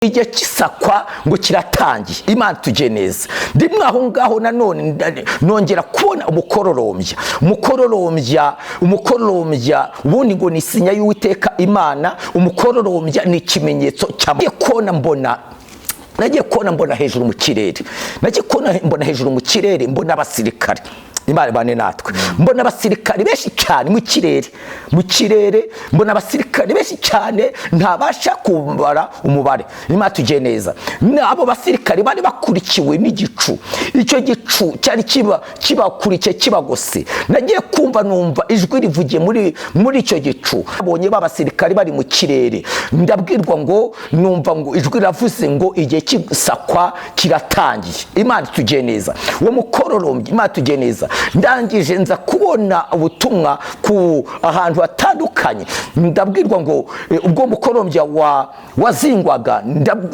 Igihe cy'isakwa ngo kiratangiye, Imana tujye neza. Ndimwe aho ngaho nanone nongera kubona umukororombya. Umukororombya, umukororombya ubundi ngo ni isinya y'Uwiteka Imana. Umukororombya ni ikimenyetso cya kubona mbona. Nagiye kubona mbona hejuru mu kirere, nagiye kubona mbona hejuru mu kirere, mbona abasirikare. Imana ibane natwe. Mbona abasirikare benshi cyane mu kirere, mu kirere mbona abasirikare benshi cyane, ntabasha kubara umubare. Imana tugiye neza. Abo basirikare bari bakurikiwe n'igicu, icyo gicu cyari kibakurikiye, kibagose. Nagiye kumva numva ijwi rivugiye muri icyo gicu. Babonye ba basirikare bari mu kirere, ndabwirwa ngo numva ngo ijwi riravuze ngo igihe cy'isakwa kiratangiye. Imana tugiye neza. Uwo mukororombya, Imana tugiye neza. Ndangije nza kubona ubutumwa ku ahantu hatandukanye. Ndabwirwa ngo ubwo mukororombya wazingwaga,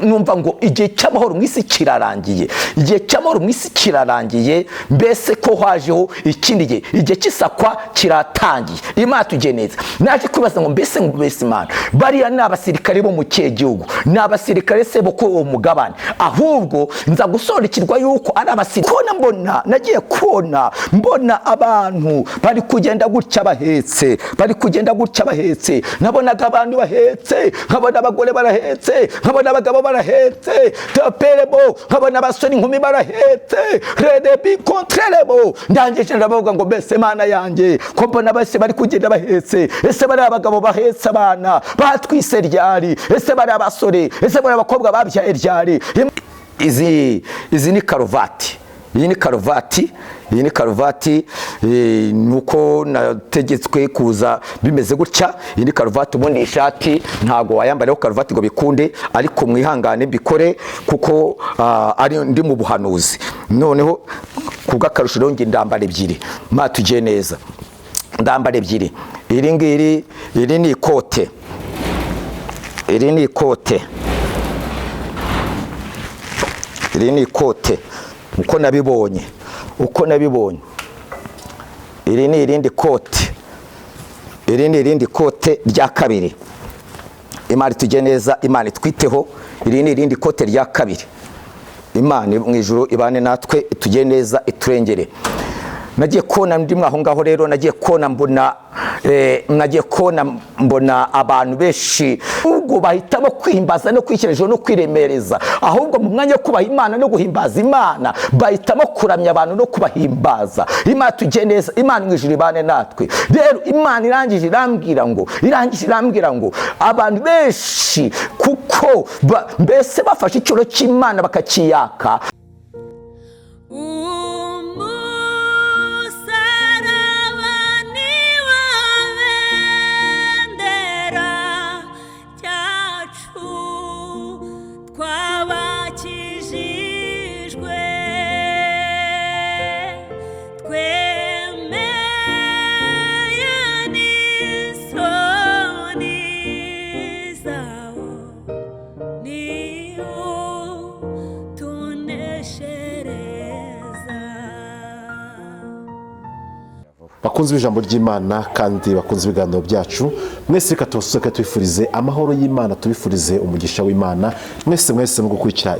numva ngo igihe cy'amahoro mu isi kirarangiye, igihe cy'amahoro mu isi kirarangiye. Mbese ko hajeho ikindi gihe, igihe cy'isakwa kiratangiye. Imana tugiye neza. Naje kwibaza ngo mbese Imana, bariya ni abasirikare bo mu kihe gihugu? Ni abasirikare se bo kuri uwo mugabane? Ahubwo nza gusobanukirwa yuko ari abasirikare. Kubona mbona, nagiye kubona mbona abantu bari kugenda gutya bahetse, bari kugenda gutya bahetse. Nabonaga abantu bahetse, nkabona abagore barahetse, nkabona abagabo barahetse, toperebo, nkabona abasore inkumi barahetse, redebi kontrerebo. Ndangije ndabavuga ngo mbese Mana yanjye, ko mbona bose bari kugenda bahetse, ese bari abagabo bahetse abana batwise ryari? Ese bari abasore, ese bari abakobwa babyaye ryari? Izi ni karuvati, iyi ni karuvati, iyi ni karuvati. Nuko nategetswe kuza bimeze gutya. Iyi ni karuvati. Ubundi ishati ntabwo wayambaraho karuvati ngo bikunde, ariko mwihangane mbikore kuko ari ndi mu buhanuzi. Noneho kubw'akarusho rero njye ndambara ebyiri. Ma tugiye neza, ndambara ebyiri. Iri ngiri, iri ni ikote, iri ni ikote, iri ni ikote uko nabibonye, uko nabibonye. Iri ni irindi kote, iri ni irindi kote rya kabiri. Imana itujye neza, Imana itwiteho. Iri ni irindi kote rya kabiri. Imana mu ijuru ibane natwe, itujye neza, iturengere. Nagiye kubona ndi aho ngaho rero, nagiye kubona mbona nagiye kubona mbona abantu benshi ubwo bahitamo kwihimbaza no kwishyira hejuru no kwiremereza. Ahubwo mu mwanya wo kubaha Imana no guhimbaza Imana, bahitamo kuramya abantu no kubahimbaza. Imana tujye neza, Imana mu ijuru ibane natwe. Rero Imana irangije irambwira ngo, irangije irambwira ngo abantu benshi kuko mbese bafashe icyuro cy'Imana bakakiyaka. Umusaraba ni wo bendera ryacu, twabakijijwe, twemeye n'isoni zawo, niwo tuneshereza. Bakunzi b'ijambo ry'Imana kandi bakunze ibiganiro byacu mwese, reka tubasuke, tubifurize amahoro y'Imana, tubifurize umugisha w'Imana mwese mwese mu gukurikira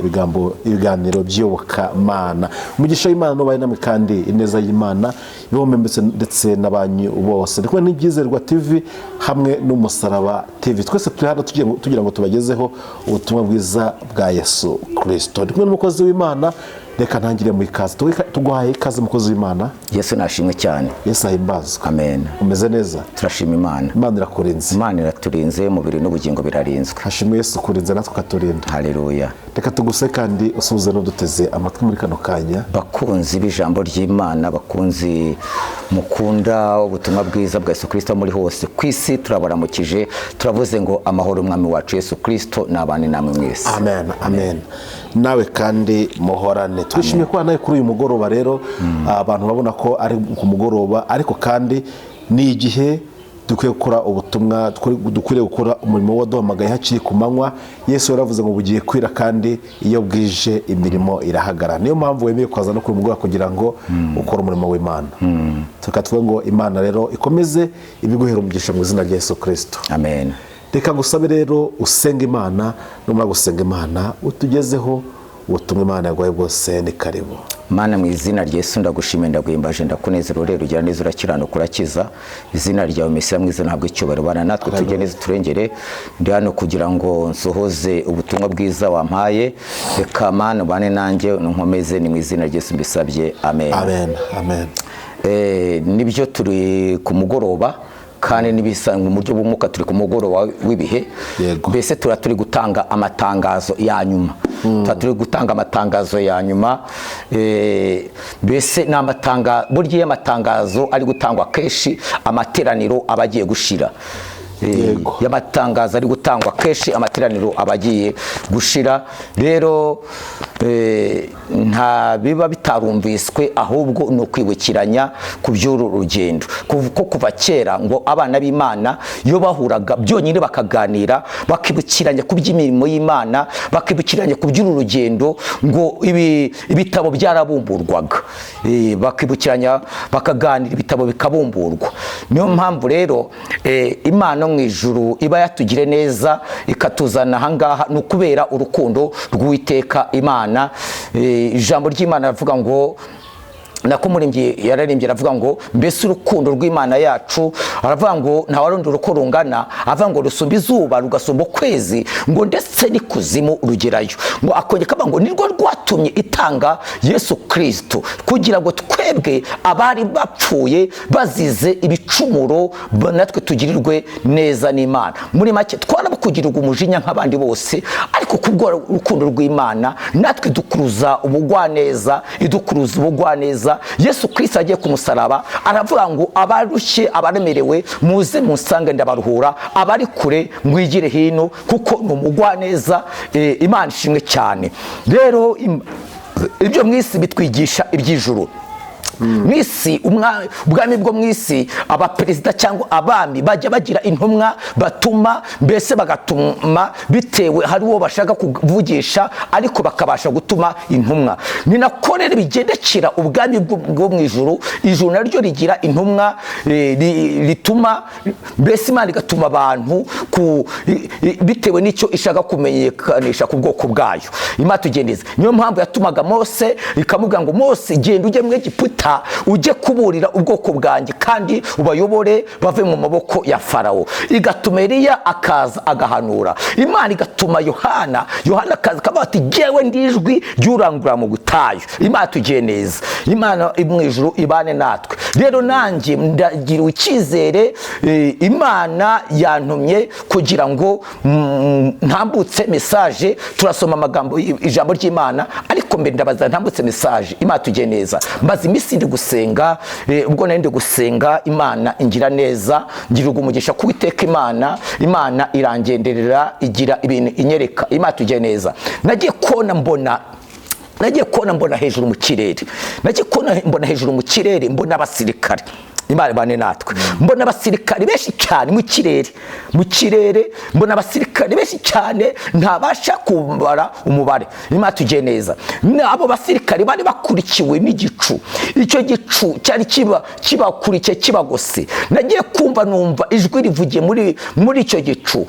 ibiganiro by'iyobokamana. Umugisha w'Imana n'ubaye namwe kandi ineza y'Imana ibihumbi ndetse n'abanyu bose. Ndi kumwe n'Ibyizerwa TV hamwe n'Umusaraba TV. Twese turi hano tugira ngo tubagezeho ubutumwa bwiza bwa Yesu Kirisito. Ndi kumwe n'umukozi w'Imana. Reka ntangire mu ikaze. Tuguhaye ikaze, mukozi w'Imana. Yesu nashimwe cyane. Yesu ahimbazwe. Amen. Umeze neza? Turashima Imana. Imana irakurinze? Imana iraturinze, umubiri n'ubugingo birarinzwe. Hashimwe Yesu kurinze natwe ukaturinda. Haleluya. Reka tuguse kandi usuhuze n'uduteze amatwi muri kano kanya. Bakunzi b'ijambo ry'Imana, bakunzi mukunda ubutumwa bwiza bwa Yesu Kirisito muri hose ku isi, turabaramukije. Turavuze ngo amahoro Umwami wacu Yesu Kirisito n'abane namwe mwese. Amen, amen. Nawe kandi muhorane. Twishimiye kuba nawe kuri uyu mugoroba. Rero abantu babona ko ari ku mugoroba, ariko kandi ni igihe dukwiye gukora ubutumwa, dukwiriye gukora umurimo waduhamagaye hakiri ku manywa. Yesu yaravuze ngo bugiye kwira, kandi iyo bwije imirimo irahagarara. Niyo mpamvu wemeye kuza no kuri mugoroba kugira ngo ukore umurimo w'Imana. Tuvuga ngo Imana rero ikomeze ibiguhera umugisha mu izina rya Yesu Kirisito. Amen. Reka ngusabe rero usenga Imana, numara gusenga Imana utugezeho ubutumwa Imana yaguhaye bwose. Ni karibu. Mana, mu izina rya Yesu ndagushimiye, ndaguhimbaje, ndakunezero. Rero ugira neza, urakiranuka, urakiza. Izina ryawe Mesiya mwiza ntabwo icyubahiro. Bana natwe, tujye neza, turengere. Ndi hano kugira ngo nsohoze ubutumwa bwiza wampaye. Reka Mana ubane nanjye nkomeze. Ni mu izina rya Yesu mbisabye, amen. Amen, amen. Nibyo, turi ku mugoroba kandi n'ibisanzwe mu buryo bw'umwuka turi ku mugoroba w'ibihe. Mbese tuba turi gutanga amatangazo ya nyuma, tuba turi gutanga amatangazo ya nyuma. Mbese ni burya iyo amatangazo ari gutangwa kenshi, amateraniro aba agiye gushira. Iyo amatangazo ari gutangwa kenshi, amateraniro aba agiye gushira. Rero nta biba bitarumviswe, ahubwo ni ukwibukiranya ku by'uru rugendo, kuko kuva kera ngo abana b'Imana iyo bahuraga byonyine bakaganira, bakibukiranya ku by'imirimo y'Imana, bakibukiranya ku by'uru rugendo, ngo ibitabo byarabumburwaga. Bakibukiranya, bakaganira, ibitabo bikabumburwa. Niyo mpamvu rero Imana mu ijuru iba yatugire neza ikatuzana ahangaha, ni ukubera urukundo rw'Uwiteka Imana. Ijambo ry'Imana rivuga ngo, nako umuririmbyi yararimbye aravuga ngo mbese urukundo rw'Imana yacu, aravuga ngo ntawarundi uruko rungana, avuga ngo rusumba izuba, rugasumba ukwezi, ngo ndetse n'ikuzimu rugerayo, ngo akongera akavuga ngo nirwo rwatumye itanga Yesu Kristo kugira ngo twebwe abari bapfuye bazize ibicumuro natwe tugirirwe neza n'Imana. Muri make twarabukugirirwa umujinya nk'abandi bose, ariko kubwo urukundo rw'Imana natwe dukuruza ubugwaneza, idukuruza ubugwaneza. Yesu Kristo agiye ku musaraba aravuga ngo abarushye, abaremerewe, muze musange ndabaruhura, abari kure mwigire hino, kuko ni umugwaneza. Imana ishimwe cyane. Rero ibyo mu isi bitwigisha iby'ijuru. Mu isi, ubwami bwo mu isi, abaperezida cyangwa abami bajya bagira intumwa batuma, mbese bagatuma bitewe hari uwo bashaka kuvugisha, ariko bakabasha gutuma intumwa. Ni nako rero bigendekera ubwami bwo mu ijuru. Ijuru naryo rigira intumwa, rituma, mbese Imana igatuma abantu bitewe n'icyo ishaka kumenyekanisha ku bwoko bwayo. Imana tugendeze. Niyo mpamvu yatumaga Mose, ikamubwira ngo Mose, genda ujye mu Egiputa, ujye kuburira ubwoko bwanjye kandi ubayobore bave mu maboko ya Farawo. Igatuma Eliya akaza agahanura. Imana igatuma Yohana, Yohana akaza akavuga ati jyewe ndi ijwi ry'urangurura mu butayu. Imana tugiye neza, Imana mu ijuru ibane natwe. Rero nanjye ndagiriwe icyizere, Imana yantumye kugira ngo ntambutse message. Turasoma amagambo, ijambo ry'Imana, ariko mbere ndabaza ntambutse message. Imana tugiye neza. Mbaza iminsi ndi gusenga, ubwo nari ndi gusenga Imana ingira neza, ngirirwa umugisha ku Uwiteka Imana, Imana irangenderera, igira ibintu inyereka. Imana tugiye neza. Nagiye kubona mbona, nagiye kubona mbona hejuru mu kirere, nagiye kubona mbona hejuru mu kirere, mbona abasirikare. Imana ibane natwe. Mbona abasirikare benshi cyane mu kirere, mu kirere mbona abasirikare benshi cyane ntabasha kubara umubare. Imana tugiye neza. Abo basirikare bari bakurikiwe n'igicu, icyo gicu cyari kibakurikiye kibagose. Nagiye kumva numva ijwi rivugiye muri icyo gicu,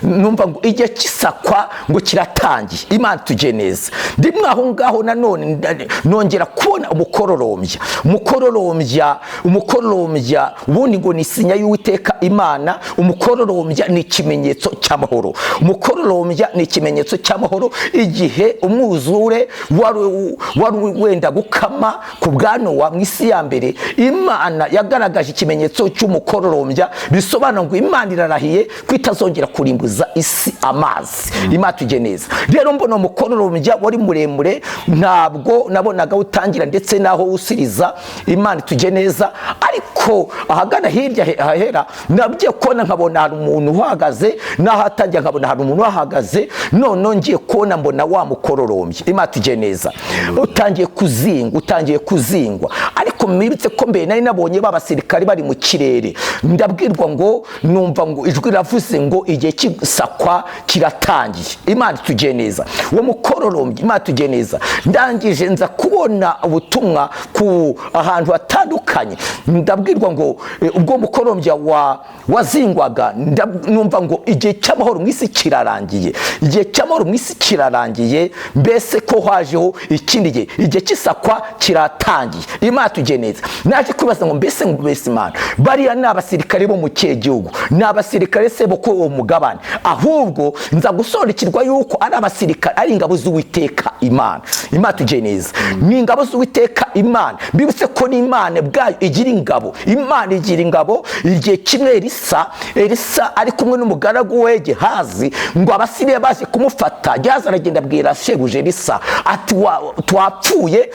numva ngo igihe cy'isakwa ngo kiratangiye. Imana tugiye neza. Ndimwe aho ngaho nanone nongera kubona umukororombya, umukororombya, umukororombya ubundi ngo ni isinya y'Uwiteka Imana. Umukororombya ni ikimenyetso cy'amahoro, umukororombya ni ikimenyetso cy'amahoro. Igihe umwuzure wari wenda gukama ku bwa Nowa mu isi ya mbere, Imana yagaragaje ikimenyetso cy'umukororombya, bisobanura ngo Imana irarahiye ko itazongera kurimbuza isi amazi. Imana tugiye neza. Rero mbona umukororombya wari muremure, ntabwo nabonaga utangira ndetse naho usiriza. Imana tugiye neza. Ariko ahagana hirya hahera nabye kubona nkabona hari umuntu uhagaze, naho atangira nkabona hari umuntu uhagaze. None ngiye kubona mbona wa mukororombya. Imana tugiye neza, utangiye kuzingwa, utangiye kuzingwa. Ariko Ariko mwibutse ko mbere nari nabonye ba basirikare bari mu kirere. Ndabwirwa ngo numva ngo ijwi riravuze ngo igihe cy'isakwa kiratangiye. Imana itugiye neza. Uwo mukororombya, Imana itugiye neza. Ndangije nza kubona ubutumwa ku ahantu hatandukanye. Ndabwirwa ngo ubwo mukororombya wazingwaga, numva ngo igihe cy'amahoro mu isi kirarangiye. Igihe cy'amahoro mu isi kirarangiye, mbese ko hajeho ikindi gihe, igihe cy'isakwa kiratangiye. Imana tugiye neza. Naje kwibaza ngo mbese Imana, bariya ni abasirikare bo mu kihe gihugu? Ni abasirikare se bo kuri uwo mugabane? Ahubwo nza gusobanukirwa yuko ari abasirikare, ari ingabo z'Uwiteka Imana. Imana tugiye neza. Ni ingabo z'Uwiteka Imana. Mbibutse ko n'Imana ubwayo igira ingabo. Imana igira ingabo. Igihe kimwe Elisa ari kumwe n'umugaragu we Gehazi, ngo Abasiriya baje kumufata. Gehazi aragenda abwira shebuja Elisa ati twapfuye,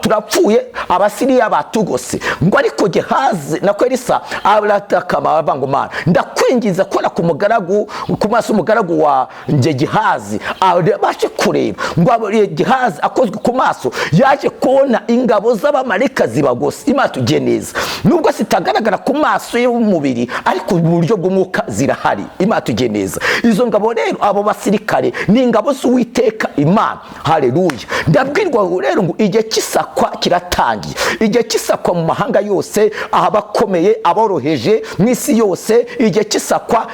turapfuye, Abasiriya batugose. Ngo ariko Gehazi nako Elisa aratakama, aravuga ngo Mana, ndakwinginza kora ku mugaragu, ku maso umugaragu wa nge Gehazi abashe kureba. Ngo Gehazi akozwe ku maso, yaje kubona ingabo z'abamarayika zibagose. Imana tugiye neza. Nubwo zitagaragara ku maso y'umubiri, ariko mu buryo bw'umwuka zirahari. Imana tugiye neza. Izo ngabo rero, abo basirikare ni ingabo z'Uwiteka Imana. Haleluya. Ndabwirwa rero ngo igihe cy'isakwa kiratangiye. Igihe cy'isakwa mu mahanga yose, abakomeye, aboroheje, mu isi yose, igihe cy'isakwa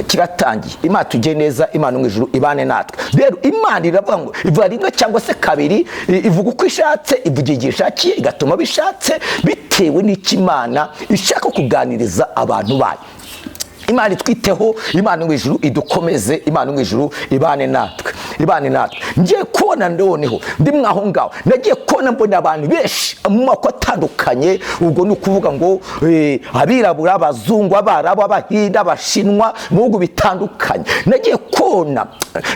kiratangiye. Imana tugiye neza. Imana mu ijuru ibane natwe. Rero Imana iravuga ngo ivuga rimwe cyangwa se kabiri, ivuga uko ishatse, ivuga igihe ishakiye, igatuma bishatse, bitewe n'icyo Imana ishaka kuganiriza abantu bayo. Imana itwiteho, Imana mu ijuru idukomeze, Imana mu ijuru ibane natwe, ibane natwe. Ngiye kubona noneho ndi mwaho ngaho, nagiye kubona mbona abantu benshi mu moko atandukanye. Ubwo ni ukuvuga ngo abirabura, abazungu, abarabu, abahinde, abashinwa, mu bihugu bitandukanye. Nagiye kubona,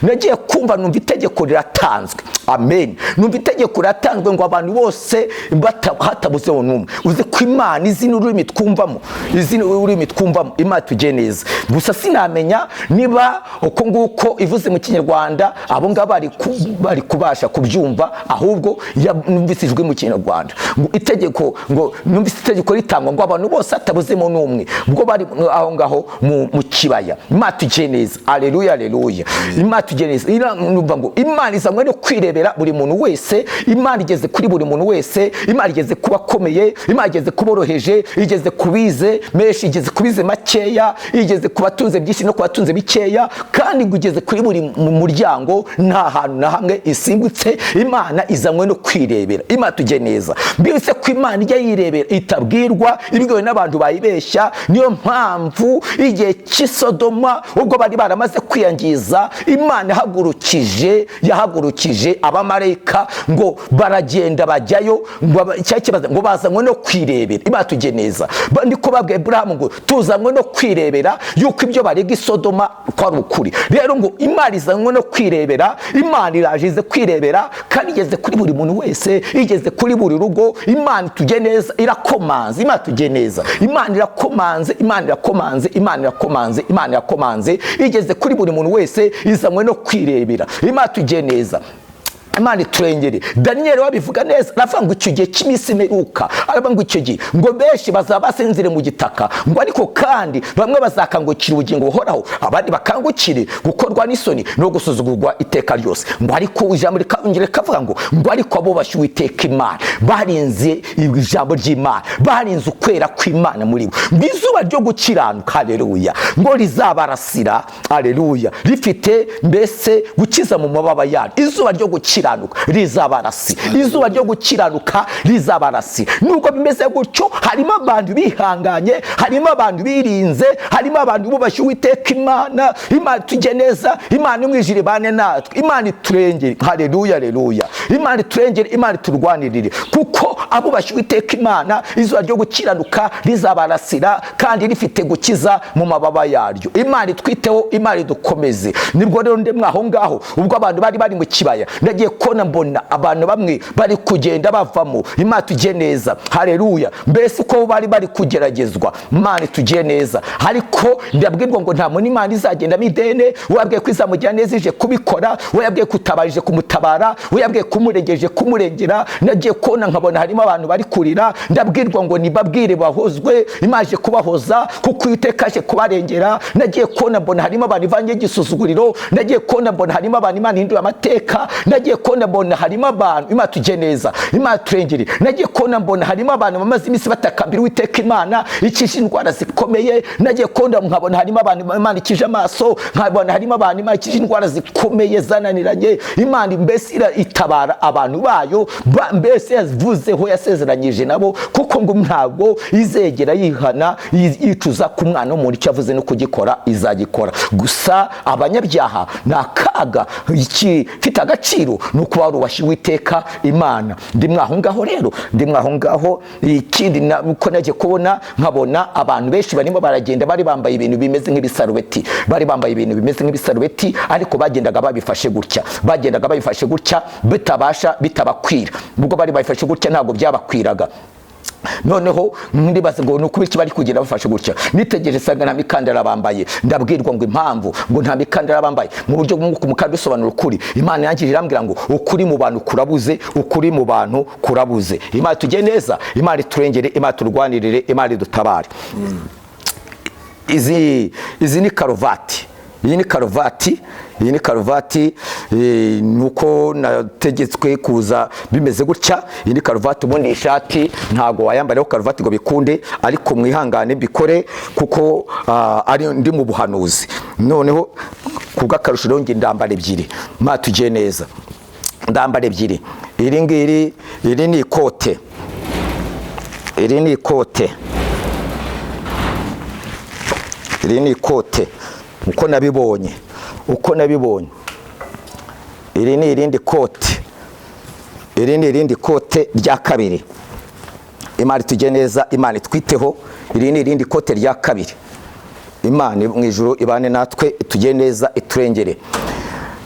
nagiye kumva numva itegeko riratanzwe. Amen. Numva itegeko riratanzwe ngo abantu bose hatabuzeho n'umwe. Uzi ko Imana izi n'ururimi twumvamo, izi n'ururimi twumvamo. Imana tugiye neza. Gusa sinamenya niba uko nguko ivuze mu Kinyarwanda abo ngabo bari kubasha kubyumva, ahubwo numvise ijwi mu Kinyarwanda ngo itegeko, ngo numvise itegeko ritangwa ngo abantu bose hatabuzemo n'umwe, ubwo bari aho ngaho mu kibaya. Imana tugiye neza. Aleluya, aleluya. Imana tugiye neza. Numva ngo Imana izanywe no kwirebera buri muntu wese. Imana igeze kuri buri muntu wese. Imana igeze ku bakomeye, Imana igeze ku boroheje, igeze ku bize menshi, igeze ku bize makeya, igeze ku batunze byinshi no ku batunze bikeya, kandi ngo igeze kuri buri muryango, nta hantu na hamwe isimbutse. Imana izanywe no kwirebera. Imana tujye neza. Mbese ko Imana ijya yirebera itabwirwa, ibwiwe n'abantu bayibeshya. Niyo mpamvu igihe cy'Isodoma, ubwo bari baramaze kwiyangiza, Imana yahagurukije abamarayika ngo baragenda bajyayo, ngo ngo bazanywe no kwirebera. Imana tujye neza. Niko babwiye Aburahamu ngo tuzanywe no kwirebera yuko ibyo barega Isodoma ko ari ukuri. Rero ngo Imana izanywe no kwirebera. Imana iraje ize kwirebera, kandi igeze kuri buri muntu wese, igeze kuri buri rugo. Imana tujye neza, irakomanze. Imana tujye neza. Imana irakomanze, Imana irakomanze, Imana irakomanze, Imana irakomanze, igeze kuri buri muntu wese, izanywe no kwirebera. Imana tujye neza. Imana iturengere. Daniel wabivuga neza, aravuga ngo icyo gihe cy'iminsi imeruka, aravuga ngo icyo gihe ngo benshi bazaba basinzire mu gitaka, ngo ariko kandi bamwe bazakangukira ubugingo buhoraho, abandi bakangukire gukorwa n'isoni no gusuzugurwa iteka ryose. Ngo ariko ijambo rikavuga ngo ariko abubashye Uwiteka Imana, barinze ijambo ry'Imana, barinze ukwera kw'Imana muri bo, ngo izuba ryo gukiranuka, haleluya, ngo rizabarasira, haleluya, rifite mbese gukiza mu mababa yaryo. Izuba ryo gukiranuka rizabarasi, izuba ryo gukiranuka rizabarasi. Nubwo bimeze gutyo, harimo abantu bihanganye, harimo abantu birinze, harimo abantu bubashye Uwiteka Imana. Imana tujye neza. Imana imwijire bane natwe. Imana iturengere. Haleluya, haleluya. Imana iturengere, Imana iturwanirire, kuko abubashye Uwiteka Imana, izuba ryo gukiranuka rizabarasira kandi rifite gukiza mu mababa yaryo. Imana itwiteho, Imana idukomeze. Nibwo rero ndemwe aho ngaho, ubwo abantu bari mu kibaya, nagiye Nagiye kubona mbona abantu bamwe bari kugenda bavamo. Imana tujye neza, haleluya. Mbese uko bari bari kugeragezwa, Imana tujye neza. Ariko ndabwirwa ngo nta muntu Imana izagendamo idene. Wabwiye ko izamugira neza ije kubikora, we yabwiye kutabarije kumutabara, we yabwiye kumurengeje kumurengera. Nagiye kubona nkabona harimo abantu bari kurira. Ndabwirwa ngo nibabwire bahozwe, Imana ije kubahoza kuko Uwiteka aje kubarengera. Nagiye kubona mbona harimo abantu ivanye igisuzuguriro. Nagiye kubona mbona harimo abantu Imana ihindura amateka. Nagiye kubona mbona harimo abantu Imana tujye neza, Imana turengere. Nagiye kubona mbona harimo abantu bamaze iminsi batakambira Uwiteka Imana ikije indwara zikomeye. Nagiye kubona nkabona harimo abantu Imana ikije amaso, nkabona harimo abantu Imana ikije indwara zikomeye zananiranye. Imana mbese itabara abantu bayo, mbese yavuzeho, yasezeranyije nabo, kuko ngo ntabwo izegera yihana yicuza ku mwana w'umuntu. Icyo yavuze no kugikora izagikora. Gusa abanyabyaha ni akaga. Ikifite agaciro ni ukuba warubashye Uwiteka Imana. Ndi mwaho ngaho rero, ndi mwaho ngaho. Ikindi uko nagiye kubona nkabona abantu benshi barimo baragenda, bari bambaye ibintu bimeze nk'ibisarubeti, bari bambaye ibintu bimeze nk'ibisarubeti, ariko bagendaga babifashe gutya, bagendaga babifashe gutya, bitabasha, bitabakwira. Ubwo bari babifashe gutya ntabwo byabakwiraga. Noneho ndibaza ngo nuko iki bari kugenda bafashe gutya. Nitegereje sanga nta mikandara bambaye. Ndabwirwa ngo impamvu ngo nta mikandara bambaye, mu buryo bw'umwuka umukandara usobanura ukuri. Imana yangije irambwira ngo ukuri mu bantu kurabuze, ukuri mu bantu kurabuze. Imana tujye neza, Imana iturengere, Imana turwanirire, Imana idutabare. Izi ni karuvati, iyi ni karuvati, iyi ni karuvati. Nuko nategetswe kuza bimeze gutya. Iyi ni karuvati. Ubundi ishati ntago wayambaraho karuvati ngo bikunde, ariko mwihangane mbikore kuko ari ndi mu buhanuzi. Noneho kubw'akarusho rero nge ndambara ebyiri. Ma tugiye neza, ndambara ebyiri. Iri ngiri, iri ni ikote, iri ni ikote, iri ni ikote uko nabibonye, uko nabibonye. Iri ni irindi kote, iri ni irindi kote rya kabiri. Imana tujye neza, Imana itwiteho. Iri ni irindi kote rya kabiri. Imana mu ijuru ibane natwe, tujye neza, iturengere.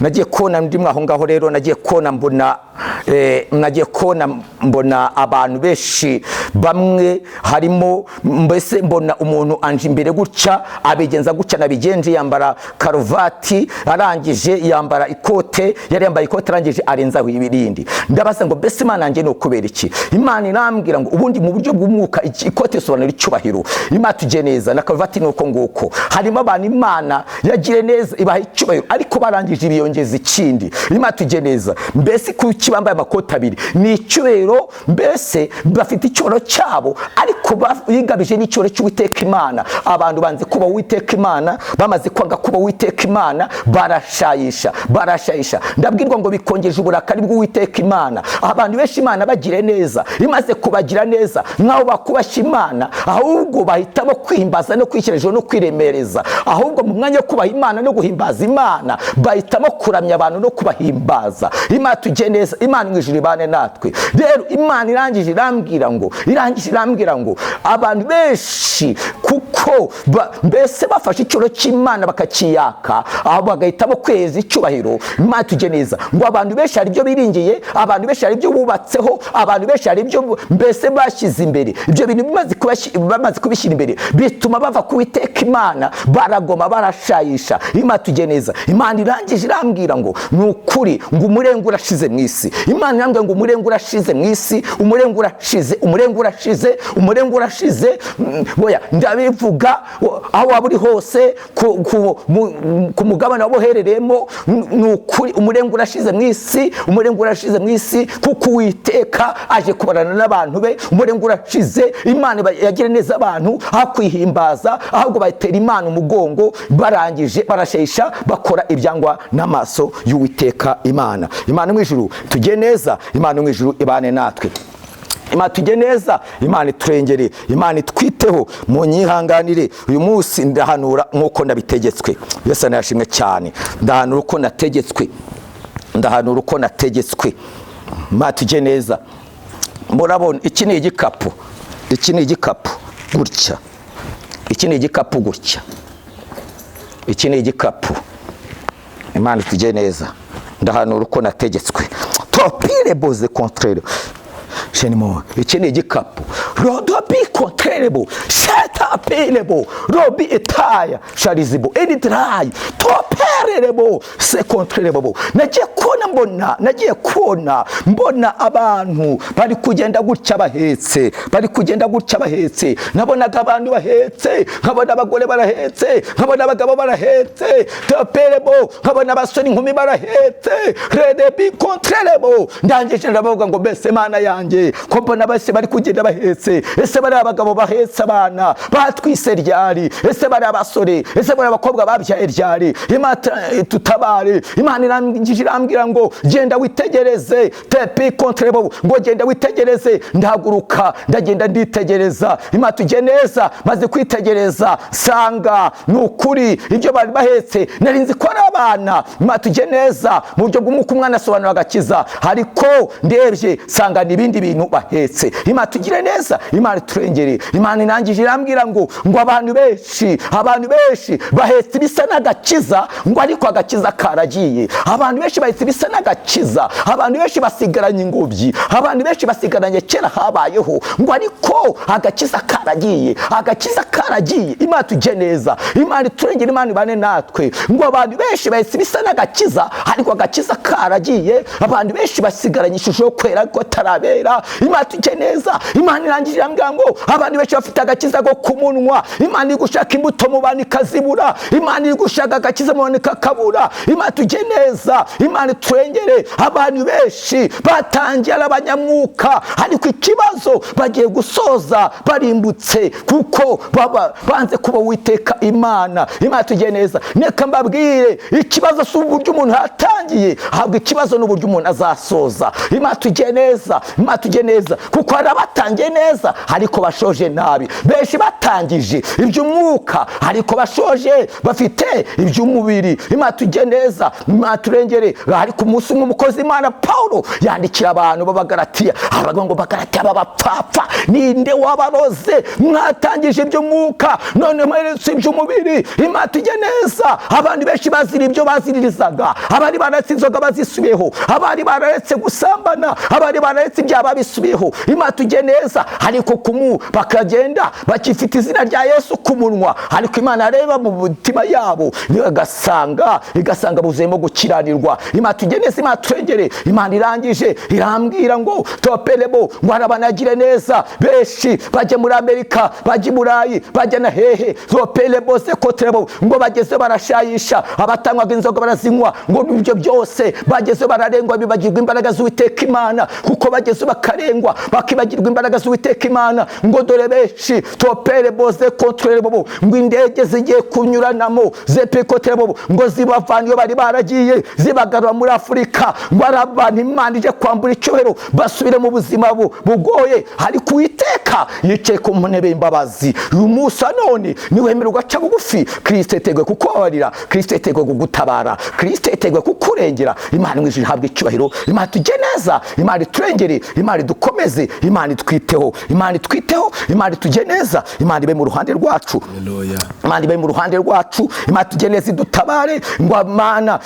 Nagiye kubona ndi mwaho ngaho rero, nagiye kubona mbona nagiye kubona mbona abantu benshi bamwe harimo, mbese mbona umuntu anje imbere gutya, abigenza gutya nabigenje, yambara karuvati, arangije yambara ikote, yari yambaye ikote, arangije arenzaho ibirindi. Ndabaza ngo mbese Imana yanjye ni ukubera iki? Imana irambwira ngo ubundi mu buryo bw'umwuka ikote risobanura icyubahiro. Imana tujye neza, na karuvati ni uko nguko. Harimo abantu Imana yagire neza ibaha icyubahiro, ariko barangije ibiyongeza ikindi. Imana tujye neza. Mbese kuki bambaye amakoti abiri? Ni icyubahiro, mbese bafite icyubahiro cyabo, ariko bigabije n'icyubahiro cy'Uwiteka Imana. Abantu banze kuba Uwiteka Imana, bamaze kwanga kuba Uwiteka Imana barashayisha, barashayisha. Ndabwirwa ngo bikongeje uburakari bw'Uwiteka Imana. Abantu benshi Imana bagire neza, imaze kubagira neza nkaho bakubashya Imana, ahubwo bahitamo kwihimbaza no kwishyira hejuru no kwiremereza. Ahubwo mu mwanya wo kubaha Imana no guhimbaza Imana, bahitamo kuramya abantu no kubahimbaza. Imana tujye neza, Imana mu ijuru ibane natwe. Rero Imana irangije irambwira ngo, irangije irambwira ngo abantu benshi kuko mbese bafashe icyubahiro cy'Imana bakakiyaka, aho bagahitamo kweza icyubahiro. Imana tujye neza, ngo abantu benshi hari ibyo biringiye, abantu benshi hari ibyo bubatseho, abantu benshi hari ibyo mbese bashyize imbere. Ibyo bintu bamaze kubishyira imbere bituma bava ku Uwiteka Imana, baragoma, barashayisha. Imana tujye neza. Imana irangije irambwira ngo ni ukuri ngo umurenge urashize mu isi. Imana irambwira ngo umurenge urashize mu isi, umurenge urashize, umurenge urashize, umurenge urashize. Oya, ndabivuga aho waba uri hose ku mugabane waba uherereyemo, ni ukuri umurenge urashize mu isi, umurenge urashize mu isi, kuko Uwiteka aje kubarana n'abantu be. Umurenge urashize. Imana yagira neza abantu aho kwihimbaza, ahubwo batera Imana umugongo, barangije barashesha, bakora ibyangwa n'amaso y'Uwiteka Imana. Imana mu ijuru tujye neza, Imana mu ijuru ibane natwe. Imana tujye neza, Imana iturengere, Imana itwiteho. Munyihanganire uyu munsi ndahanura nk'uko nabitegetswe. Yesu anashimwe cyane. Ndahanura uko nategetswe, ndahanura uko nategetswe. Imana tujye neza. Murabona iki ni igikapu, iki ni igikapu gutya, iki ni igikapu gutya, iki ni igikapu. Imana tujye neza. Ndahanura uko nategetswe. Topire boze kontrere shenimo. Iki ni igikapu rodobi kontrerebo shetapirebo robi etaya sharizibo editirayi topererebo se kontrerebo. Nagiye kubona mbona, nagiye kubona mbona abantu bari kugenda gutya bahetse, bari kugenda gutya bahetse. Nabonaga abantu bahetse, nkabona abagore barahetse, nkabona abagabo barahetse, toperebo, nkabona abasore inkumi barahetse, redebi kontrerebo. Ndangije ndabavuga ngo mbese Mana yanjye, ko mbona bose bari kugenda bahetse, ese bari abagabo bahetse abana batwise ryari? Ese bari abasore, ese bari abakobwa babyaye ryari? Imana tutabare. Imana irangije irambwira ngo genda witegereze, tepi kontrebo, ngo genda witegereze. Ndahaguruka ndagenda nditegereza. Imana tujye neza. Maze kwitegereza sanga ni ukuri ibyo bari bahetse nari nzi ko ari abana. Imana tujye neza. Mu buryo bw'umwuka umwana asobanura agakiza, ariko ndebye sanga ni ibindi bintu bahetse. Imana tugire neza, Imana turengere. Imana irangije irambwira ngo abantu benshi, abantu benshi bahetse ibisa n'agakiza, ngo ariko agakiza karagiye. Abantu benshi bahetse ibisa n'agakiza, abantu benshi basigaranye ingobyi, abantu benshi basigaranye kera habayeho, ngo ariko agakiza karagiye, agakiza karagiye. Imana tujye neza, Imana turengere, Imana ibane natwe. Ngo abantu benshi bahetse ibisa n'agakiza, ariko agakiza karagiye. Abantu benshi basigaranye ishusho yo kwera ariko atarabera. Imana tujye neza. Imana irangije irambwira ngo abantu benshi bafite agakiza ko ku munwa. Imana iri gushaka imbuto mu bantu ikazibura. Imana iri gushaka agakiza mu bantu ikakabura. Imana tujye neza, Imana turengere. Abantu benshi batangiye ari abanyamwuka, ariko ikibazo bagiye gusoza barimbutse, kuko baba banze kuba Uwiteka Imana. Imana tujye neza. Neka mbabwire, ikibazo si uburyo umuntu yatangiye, ahubwo ikibazo ni uburyo umuntu azasoza. Imana tujye neza, Imana tujye neza, kuko hari abatangiye neza ariko bashoje nabi. Benshi batangije iby'umwuka ariko bashoje bafite iby'umubiri. Imana tujye neza, Imana turengere. Ariko umunsi umwe umukozi Imana Paulo yandikira abantu b'Abagalatiya, aravuga ngo Bagalatiya b'abapfapfa, ninde wabaroze? Mwatangije iby'umwuka none mweretse iby'umubiri. Imana tujye neza. Abantu benshi bazira ibyo baziririzaga, abari bararetse inzoga bazisubiyeho, abari bararetse gusambana, abari bararetse ibyaha babisubiyeho. Imana tujye neza. Ariko kumu bakagenda bakifite izina rya Yesu ku munwa, ariko Imana areba mu mutima yabo igasanga buzuyemo gukiranirwa. Imana tujye neza, Imana turengere. Imana irangije irambwira ngo toperebo, ngo arabanagire neza. Benshi bajya muri Amerika, bajya i Burayi, bajya na hehe, toperebo sekotrebo, ngo bageze barashayisha, abatanywaga inzoga barazinywa, ngo ibyo byose bageze bararengwa, bibagirwa imbaraga z'Uwiteka Imana, kuko bageze bakarengwa bakibagirwa imbaraga z'Uwiteka Imana. Ngo dore benshi toperebo sekotrebo, ngo indege zigiye kunyuranamo zepikotrebo, ngo zibavana iyo bari baragiye zibagarura muri Afurika, ngo ari abantu Imana ije kwambura icyubahiro basubire mu buzima bugoye. Ariko Uwiteka yicaye ku ntebe y'imbabazi. Uyu munsi none niwemera ugaca bugufi, Kristo yiteguye kukubabarira, Kristo yiteguye kugutabara, Kristo yiteguye kukurengera. Imana mu ijuru ihabwe icyubahiro. Imana tujye neza, Imana iturengere, Imana idukomeze, Imana itwiteho, Imana itwiteho, Imana itujye neza, Imana ibe mu ruhande rwacu. Imana ibe mu ruhande rwacu. Imana tujye neza, idutabare. Ngo Mana,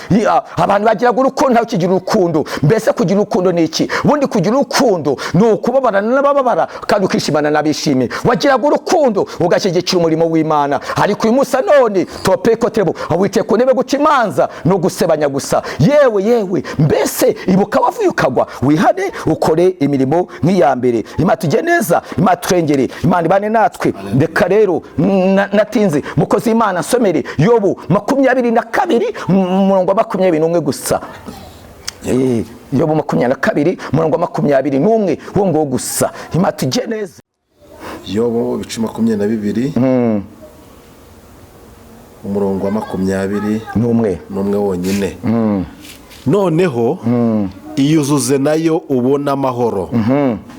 abantu bagiraga urukundo ntawe ukigira urukundo. Mbese kugira urukundo ni iki? Ubundi kugira urukundo ni ukubabarana n'abababara kandi ukishimana n'abishimye. Wagiraga urukundo ugashyigikira umurimo w'Imana, ariko uyu munsi none topekotrebo wicaye ku ntebe guca imanza no gusebanya gusa. Yewe yewe, mbese ibuka wavuye ukagwa, wihane ukore imirimo nk'iya mbere. Imana tujye neza, Imana turengere, Imana ibane natwe. Reka rero natinze, mukozi Imana nsomere Yobu 22 umurongo wa 21 gusa. Yobu 22 umurongo wa 21 wo ngo gusa. Imana tujye neza. Yobu ibice 22 umurongo wa 21 n'umwe wonyine. Noneho iyuzuze nayo ubona amahoro,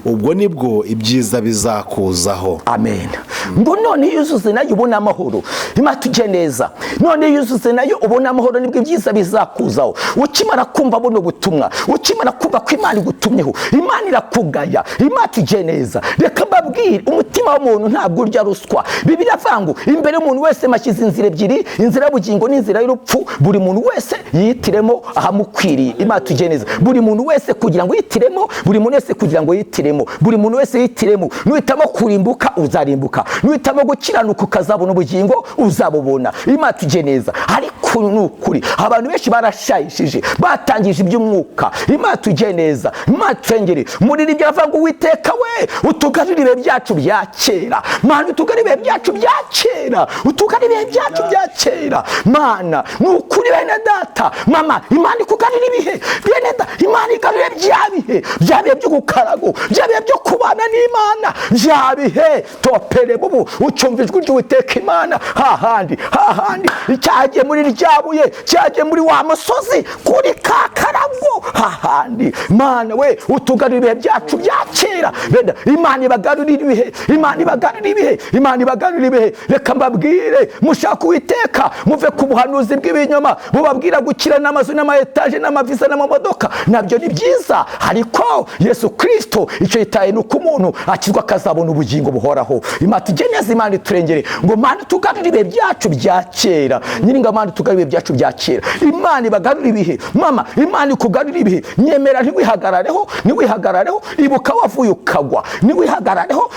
ubwo nibwo ibyiza bizakuzaho. Amen. Ngo none yuzuze nayo ubone amahoro. Imana tujye neza. None yuzuze nayo ubone amahoro, nibwo ibyiza bizakuzaho. Ukimara kumva buno butumwa, ukimara kumva ko Imana igutumyeho, Imana irakugaya. Imana tujye neza. Reka mbabwire, umutima w'umuntu ntabwo urya ruswa. Bibiliya ivuga ngo imbere y'umuntu wese mashyize inzira ebyiri, inzira y'ubugingo n'inzira y'urupfu, buri muntu wese yihitiremo ahamukwiriye. Imana tujye neza. Buri muntu wese kugira ngo yihitiremo, buri muntu wese kugira ngo yihitiremo, buri muntu wese yihitiremo. Nuhitamo kurimbuka uzarimbuka, nuhitamo gukiranuka ukazabona ubugingo uzabubona. Imana tujye neza. Ariko ni ukuri abantu benshi barashayishije, batangije iby'umwuka. Imana tujye neza, Imana turengere. Muri ibyo aravuga ngo Uwiteka we utugarurire ibihe byacu bya kera. Mana utugarurire ibihe byacu bya kera, utugarurire ibihe byacu bya kera. Mana ni ukuri bene data, mama, Imana ikugarurire ibihe bene data, Imana igarurire bya bihe, bya bihe byo gukarago, bya bihe byo kubana n'Imana, bya bihe topere bubu ucyumva ijwi ry'Uwiteka Imana hahandi hahandi cyagiye muri ryabuye, cyagiye muri wa musozi kuri ka karago hahandi. Mana we utugarurire ibihe byacu bya kera. Benda Imana ibagarurire ibihe, Imana ibagarurire ibihe, Imana ibagarurire ibihe. Reka mbabwire, mushaka Uwiteka muve ku buhanuzi bw'ibinyoma bubabwira gukira n'amazu n'ama etaje n'amavisa n'amamodoka, nabyo ni byiza, ariko Yesu Kristo icyo yitaye ni uko umuntu akizwa akazabona ubugingo buhoraho. Imana tujye neza, Imana iturengere. Ngo Mana tugarurire ibihe byacu bya kera. Nyiringa Mana tugarurire ibihe byacu bya kera. Imana ibagarurire ibihe. Mama, Imana ikugarurire ibihe. Nyemera ntiwihagarareho, ntiwihagarareho. Ibuka wavuye ukagwa, ntiwihagarareho.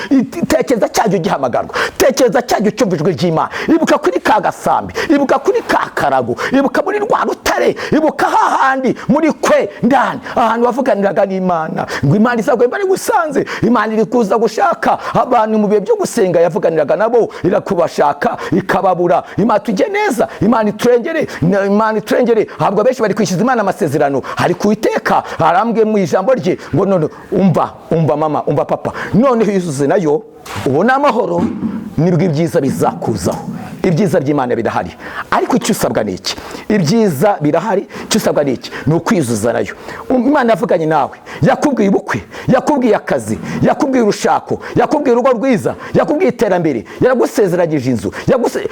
Tekereza cyajya ugihamagarwa, tekereza cyajya ucyumva ijwi ry'Imana. Ibuka kuri ka gasambi, ibuka kuri ka karago, ibuka muri rwa rutare, ibuka hahandi muri kwe ndani, ahantu wavuganiraga n'Imana. Ngo Imana izagwe bari gusanze, Imana iri kuza gushaka abantu mu bihe byo gusenga yavuganiraga nabo, irakubashaka ikababura. Imana tujye neza, Imana iturengere, Imana iturengere. Habwo benshi bari kwishyuza Imana amasezerano, hari kuiteka arambwiye mu ijambo rye ngo none umva, umva mama, umva papa, none yuzuze nayo ubona amahoro, nibwo ibyiza bizakuzaho. Ibyiza by'Imana birahari, ariko icyo usabwa ni iki? Ibyiza birahari, icyo usabwa ni iki? Ni ukwizuza nayo. Imana yavuganye nawe, yakubwiye ubukwe, yakubwiye akazi, yakubwiye urushako, yakubwiye urugo rwiza, yakubwiye iterambere, yaragusezeranyije inzu,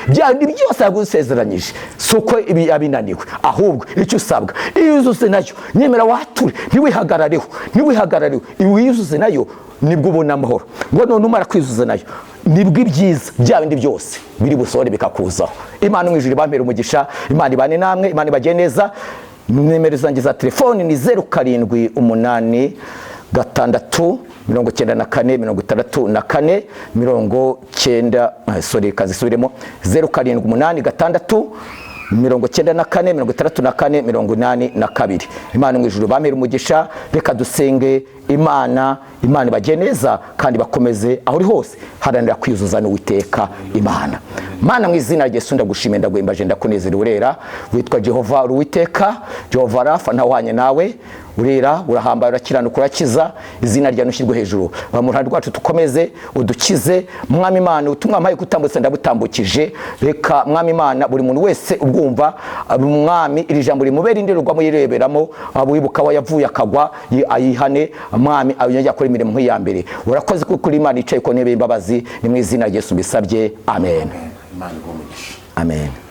bya byose yagusezeranyije. Si uko abinaniwe, ahubwo icyo usabwa iyuzuze nayo. Nyemera wature, ntiwihagarareho, ntiwihagarareho, wiyuzuze nayo, nibwo ubona amahoro. Ngo none umara kwizuza nayo, nibwo ibyiza bya bindi byose biri busore bikakuzaho. Imana mu ijuru ibampere umugisha, Imana ibane namwe, Imana ibagire neza. Nimero zanjye za telefoni ni 0 7 8 6 94 64 90, sorry kazisubiremo, 0 7 8 6 94 64 82. Imana mu ijuru bampere umugisha. Reka dusenge Imana, Imana ibagire neza kandi bakomeze aho uri hose, haranira kwizuza n'Uwiteka Imana. Mana mu izina rya Yesu ndagushimiye, ndaguhimbaje, ndakunezera, urera witwa Jehova Uwiteka, Jehova Rafa, ntawanye nawe, urera, urahambaye, urakiranuka, urakiza, izina ryawe nushyirwe hejuru. Bamuruhande rwacu tukomeze, udukize Mwami Imana. Ubutumwa mpaye kutambutsa ndabutambukije. Reka Mwami Imana buri muntu wese ubwumva, Mwami iri jambo rimubera indorerwamo yireberamo, abibuka wa yavuye akagwa ayihane, Mwami ayongere akora imirimo nk'iya mbere. Urakoze kuko uri Imana yicaye ku ntebe y'imbabazi. Ni mu izina rya Yesu mbisabye, amen. Imana iguhe umugisha. Amen.